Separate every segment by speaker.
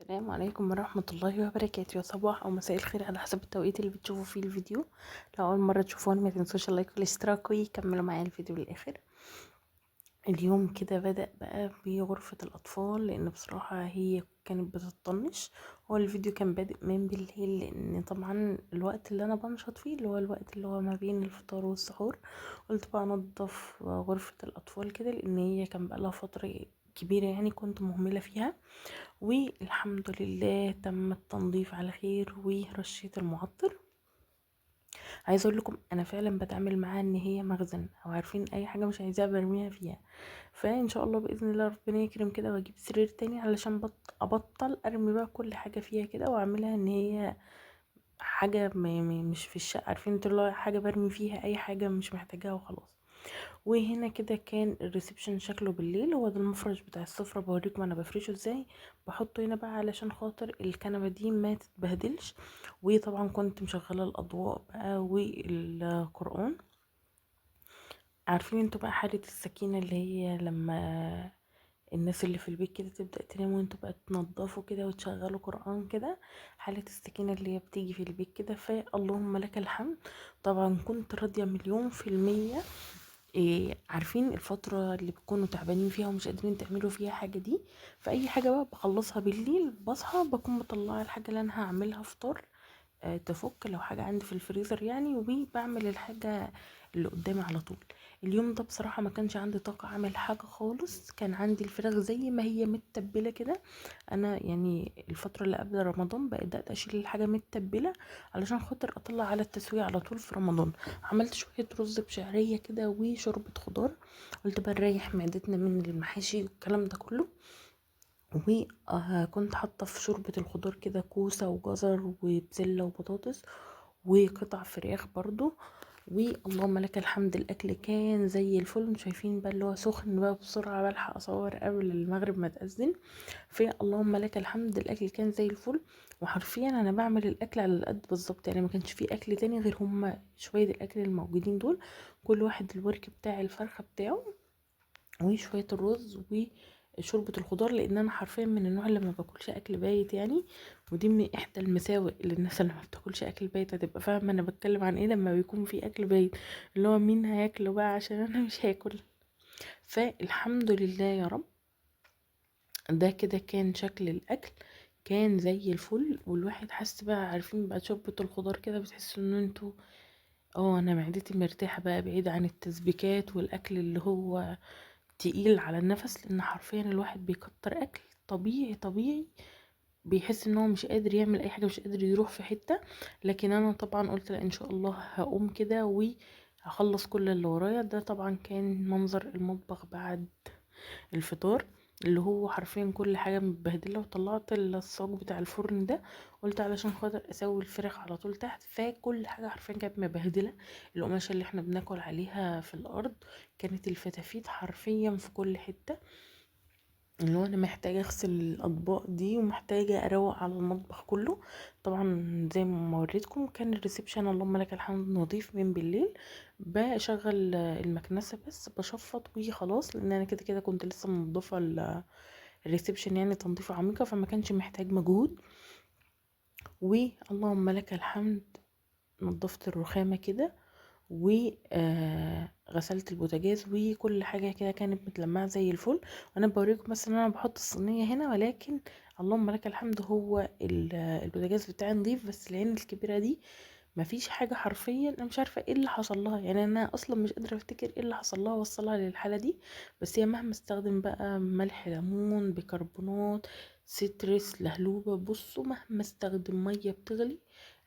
Speaker 1: السلام عليكم ورحمة الله وبركاته. يا صباح أو مساء الخير على حسب التوقيت اللي بتشوفوا فيه الفيديو. لو أول مرة تشوفوني ما تنسوش ال like والاشتراك ويكملوا معايا الفيديو للآخر. اليوم كده بدأ بقى بغرفة الأطفال، لأن بصراحة هي كانت بتطنش. هو الفيديو كان بادئ من بالليل، لأن طبعا الوقت اللي أنا بنشط فيه اللي هو الوقت اللي هو ما بين الفطار والسحور. قلت بقى أنضف غرفة الأطفال كده، لأن هي كان بقى لها فترة كبيرة كنت مهملة فيها. والحمد لله تم التنظيف على خير ورشيت المعطر. عايزه اقول لكم انا فعلا بتعامل معاها ان هي مخزن، او عارفين اي حاجة مش عايزاها برميها فيها. فان شاء الله باذن الله ربنا يكرم كده واجيب سرير تاني علشان ابطل ارمي بقى كل حاجة فيها كده، واعملها ان هي حاجة مش في الشقة، عارفين انتوا اللي هو حاجة برمي فيها اي حاجة مش محتاجاها وخلاص. وهنا كده كان ال reception شكله بالليل. هو ده المفرش بتاع السفرة، بوريكم انا بفرشه ازاي. بحطه هنا بقى علشان خاطر الكنبة دي ما تتبهدلش. وطبعا كنت مشغلة الاضواء بقى والقرآن. عارفين انتوا بقى حالة السكينة اللي هي لما الناس اللي في البيت كده تبدأ تنام وانتوا بقى تنضفوا كده وتشغلوا قرآن كده، حالة السكينة اللي هي بتيجي في البيت كده. فاللهم لك الحمد. طبعا كنت راضية مليون في المية. عارفين الفترة اللي بتكونوا تعبانين فيها ومش قادرين تعملوا فيها حاجة دي، فأي حاجة بقى بخلصها بالليل، بصحى بكون مطلعة الحاجة اللي أنا هعملها فطار، تفك لو حاجة عندي في الفريزر وبعمل الحاجة اللي قدامي على طول. اليوم ده بصراحة ما كانش عندي طاقة أعمل حاجة خالص، كان عندي الفراخ زي ما هي متبلة كده. أنا الفترة اللي قبل رمضان بدأت أشيل الحاجة متبلة علشان خاطر أطلع على التسوية على طول في رمضان. عملت شوية رز بشعرية كده وشوربة خضار، قلت بقى نريح معدتنا من المحاشي والكلام ده كله. وكنت حاطة في شوربة الخضار كده كوسة وجزر وبسلة وبطاطس وقطع فراخ برضو. واللهم لك الحمد الأكل كان زي الفل. مش شايفين بقى اللي هو سخن بقى بسرعة، بلحق أصور قبل المغرب ما تأذن. فاللهم لك الحمد الأكل كان زي الفل. وحرفيا أنا بعمل الأكل على القد بالظبط، ما كانش فيه أكل تاني غير هما شوية الأكل الموجودين دول، كل واحد الورك بتاع الفرخة بتاعه وشوية الرز وشوربة الخضار، لأن أنا حرفيا من النوع اللي ما باكلش أكل بايت ودي من إحدى المساوئ للناس اللي ما بتاكلش أكل بايت، هتبقى فاهمة أنا بتكلم عن إيه لما بيكون في أكل بايت، اللي هو مين هياكله بقى عشان أنا مش هاكل. فالحمد لله يا رب ده كده كان شكل الأكل، كان زي الفل. والواحد حس بقى، عارفين بقى شوربة الخضار كده بتحسوا إن انتوا أنا معدتي مرتاحة بقى، بعيد عن التسبيكات والأكل اللي هو تقيل على النفس، لان حرفيا الواحد بيكتر اكل طبيعي طبيعي بيحس ان هو مش قادر يعمل اي حاجة، مش قادر يروح في حتة. لكن انا طبعا قلت لا ان شاء الله هقوم كده وهخلص كل اللي ورايا. ده طبعا كان منظر المطبخ بعد الفطار، اللي هو حرفيا كل حاجة متبهدله. وطلعت الصاج بتاع الفرن ده، قلت علشان خاطر اسوي الفراخ على طول تحت، فكل حاجة حرفيا كانت مبهدله. القماشه اللي احنا بناكل عليها في الارض كانت الفتافيت حرفيا في كل حتة، اللي هو انا محتاجه اغسل الاطباق دي ومحتاجة اروق على المطبخ كله. طبعا زي ما وريتكم كان الريسبشن اللهم لك الحمد نظيف من بالليل، بشغل المكنسة بس بشفط وخلاص، لان انا كده كده كنت لسه منضفه الريسبشن تنظيفه عميقة، فما كانش محتاج مجهود. واللهم لك الحمد نظفت الرخامه كده غسلت البوتاجاز وكل حاجة كده كانت متلمعه زي الفل. وانا بوريكم بس ان انا بحط الصينية هنا، ولكن اللهم لك الحمد هو البوتاجاز بتاعي نظيف، بس العين الكبيرة دي مفيش حاجة حرفيا. انا مش عارفه ايه اللي حصل لها، انا اصلا مش قادرة افتكر ايه اللي حصل لها وصلها للحالة دي. بس هي مهما استخدم بقى ملح ليمون بيكربونات ستريس لهلوبه، بصوا مهما استخدم مية بتغلي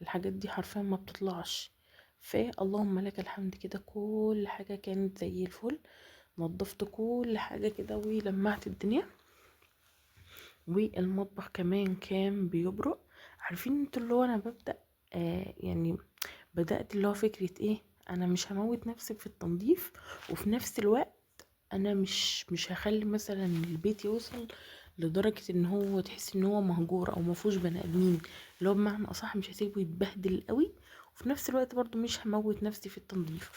Speaker 1: الحاجات دي حرفيا ما بتطلعش. فاللهم لك الحمد كده كل حاجة كانت زي الفل، نظفت كل حاجة كده ولمعت الدنيا. والمطبخ كمان كان بيبرق. عارفين انتوا اللي هو انا ببدأ، يعني بدأت اللي هو فكرة ايه، انا مش هموت نفسي في التنظيف، وفي نفس الوقت انا مش هخلي مثلا البيت يوصل لدرجة ان هو تحس ان هو مهجور او مفهوش بني ادمين، اللي هو بمعنى اصح مش هسيبه يتبهدل قوي، وفي نفس الوقت برضو مش هموت نفسي في التنظيف.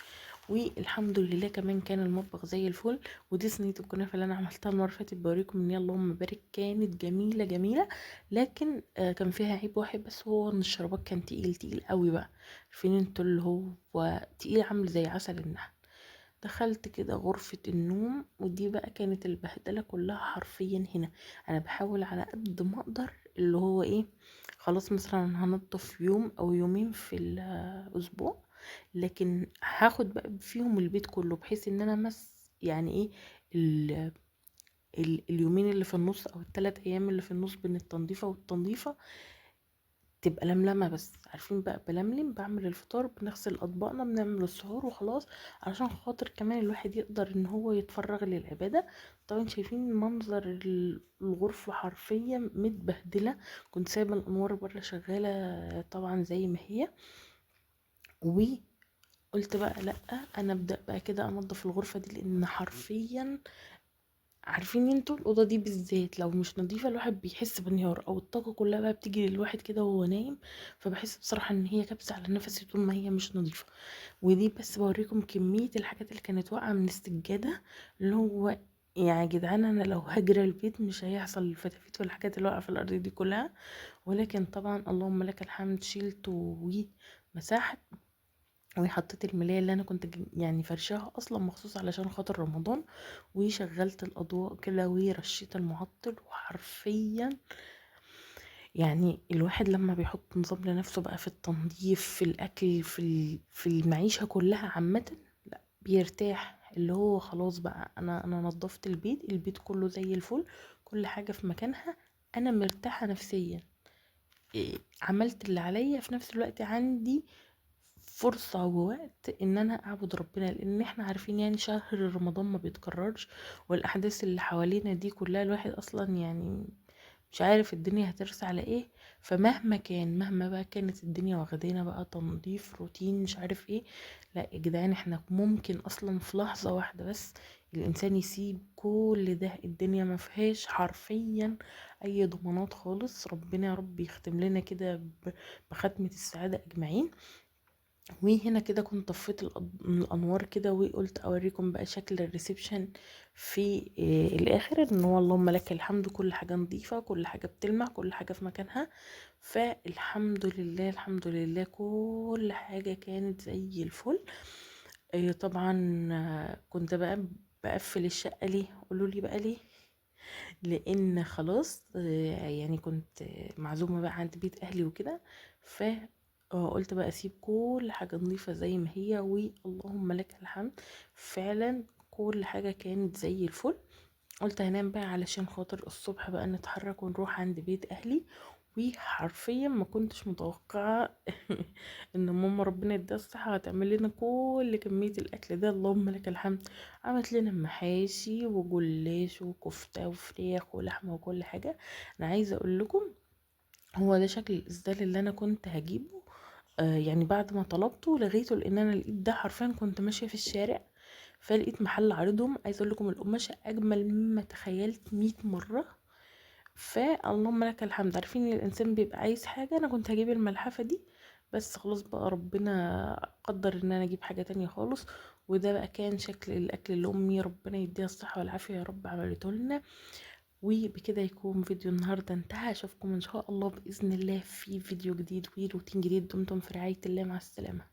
Speaker 1: والحمد لله كمان كان المطبخ زي الفل. ودي صينية الكنافه اللي انا عملتها المرة اللي فاتت، بوريكم ان هي اللهم بارك كانت جميلة جميلة. لكن كان فيها عيب واحد بس، هو ان الشربات كان تقيل تقيل قوي بقى، عارفين انتوا اللي هو تقيل عامل زي عسل النحل. دخلت كده غرفة النوم، ودي بقى كانت البهدلة كلها حرفيا. هنا انا بحاول على قد ما اقدر اللي هو ايه، خلاص مثلا هنضف يوم او يومين في الاسبوع، لكن هاخد بقى فيهم البيت كله، بحيث ان انا مس يعني ايه ال ال اليومين اللي في النص او الثلاث ايام اللي في النص بين التنظيفة والتنظيفة تبقى لملمة بس. عارفين بقى بلملم، بعمل الفطار، بنغسل اطباقنا، بنعمل السحور وخلاص، علشان خاطر كمان الواحد يقدر ان هو يتفرغ للعبادة. طبعا شايفين منظر الغرفة حرفيا متبهدلة، كنت سايبة الانوار بره شغالة طبعا زي ما هي، وقلت بقى لا انا ابدأ بقى كده انظف الغرفة دي، لان حرفيا عارفين انتوا الاوضة دي بالذات لو مش نظيفة الواحد بيحس بانهيار، او الطاقة كلها بقى بتيجي للواحد كده وهو نايم. فبحس بصراحة ان هي كبسة على نفسي طول ما هي مش نظيفة. ودي بس بوريكم كمية الحاجات اللي كانت واقعه من السجادة، اللي هو يا جدعان انا لو هجري البيت مش هيحصل الفتافيت والحاجات اللي واقعه في الارض دي كلها. ولكن طبعا اللهم لك الحمد شيلت ومسحت وحطيت الملاية اللي انا كنت يعني فرشاها اصلا مخصوص علشان خاطر رمضان، وشغلت الاضواء كده ورشيت المعطر. وحرفيا يعني الواحد لما بيحط نظام لنفسه بقى في التنظيف، في الاكل، في المعيشة كلها عامة، لا بيرتاح، اللي هو خلاص بقى انا نظفت البيت، البيت كله زي الفل، كل حاجة في مكانها، انا مرتاحة نفسيا، عملت اللي عليا، في نفس الوقت عندي فرصة ووقت ان انا اعبد ربنا. لان احنا عارفين يعني شهر رمضان ما بيتكررش، والاحداث اللي حوالينا دي كلها الواحد اصلا يعني مش عارف الدنيا هترسى على ايه. فمهما كان، مهما بقى كانت الدنيا واخدينا بقى تنظيف روتين مش عارف ايه، لا يا جدعان احنا ممكن اصلا في لحظة واحدة بس الانسان يسيب كل ده، الدنيا ما فيهاش حرفيا اي ضمانات خالص. ربنا يا رب يختم لنا كده بختمة السعادة اجمعين. وهنا كده كنت طفيت الانوار كده، وقلت اوريكم بقى شكل ال reception في الاخر، ان هو اللهم لك الحمد كل حاجة نظيفة، كل حاجة بتلمع، كل حاجة في مكانها. فالحمد لله الحمد لله كل حاجة كانت زي الفل. طبعا كنت بقى بقفل الشقة ليه؟ قولوا لي بقى ليه؟ لان خلاص يعني كنت معزومه بقى عند بيت اهلي وكده، ف قلت بقى اسيب كل حاجة نظيفة زي ما هي، واللهم لك الحمد فعلا كل حاجة كانت زي الفل. قلت هنام بقى علشان خاطر الصبح بقى نتحرك ونروح عند بيت اهلي. وحرفيا ما كنتش متوقعه ان ماما ربنا يديها الصحة هتعمل لنا كل كمية الاكل ده، اللهم لك الحمد. عملت لنا محاشي وجلاش وكفته وفراخ ولحمه وكل حاجة. انا عايزه اقول لكم هو ده شكل الاسدال اللي انا كنت هجيبه، يعني بعد ما طلبته لغيته، لان انا لقيت ده حرفيا كنت ماشية في الشارع فلقيت محل عارضهم. عايزه اقول لكم القماشه اجمل مما تخيلت 100 مرة. فاللهم لك الحمد. عارفين ان الانسان بيبقى عايز حاجة، انا كنت هجيب الملحفه دي بس خلاص بقى ربنا قدر ان انا اجيب حاجة تانية خالص. وده بقى كان شكل الاكل اللي امي ربنا يديها الصحة والعافية يا رب عملته لنا. وبكده يكون فيديو النهارده انتهى. اشوفكم ان شاء الله باذن الله في فيديو جديد وروتين جديد. دمتم في رعاية الله، مع السلامة.